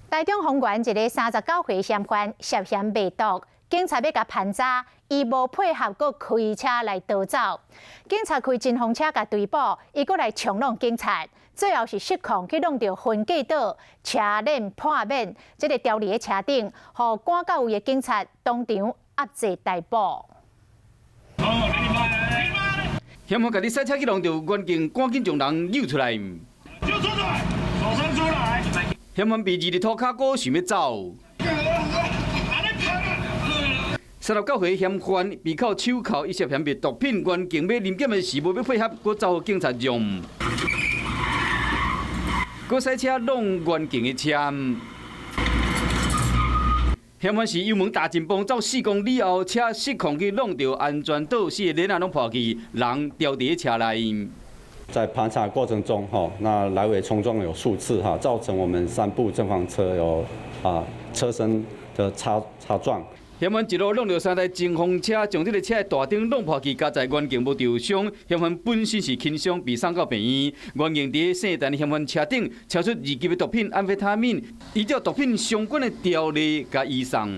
台中豐原一个39歲嫌犯涉嫌賣毒，警察欲共盤查，伊無配合，閣開車來逃走。警察開偵風車共追捕，伊閣來衝挵警察，最後是失控去挵著分隔島，車鏈破免，這个牢佇咧車頂，予趕到位的警察當場壓制逮捕。嫌犯家己駛車去挵著員警，趕緊將人救出來。就出來，手伸出來。嫌犯被二佇塗跤閣想欲走。39歲嫌犯被銬手銬，伊涉嫌賣毒品，員警欲臨檢的時無欲配合，閣走予警察撞，閣駛車挵員警的車。嫌犯是油門踏真磅，走4公里後，車失控去挵著安全島，四个鏈仔攏破去，人牢佇車內。在盤查過程中，哈，那來回衝撞有數次，哈，造成我們三部偵防車有車身的擦擦撞。嫌犯一路挵著三台偵風車，將這个車的大燈挵破去，佳在員警無受傷。嫌犯本身是輕傷，被送到病院。員警佇姓陳的嫌犯車頂，查出二級的毒品安非他命，依照毒品相關的條例，共移送。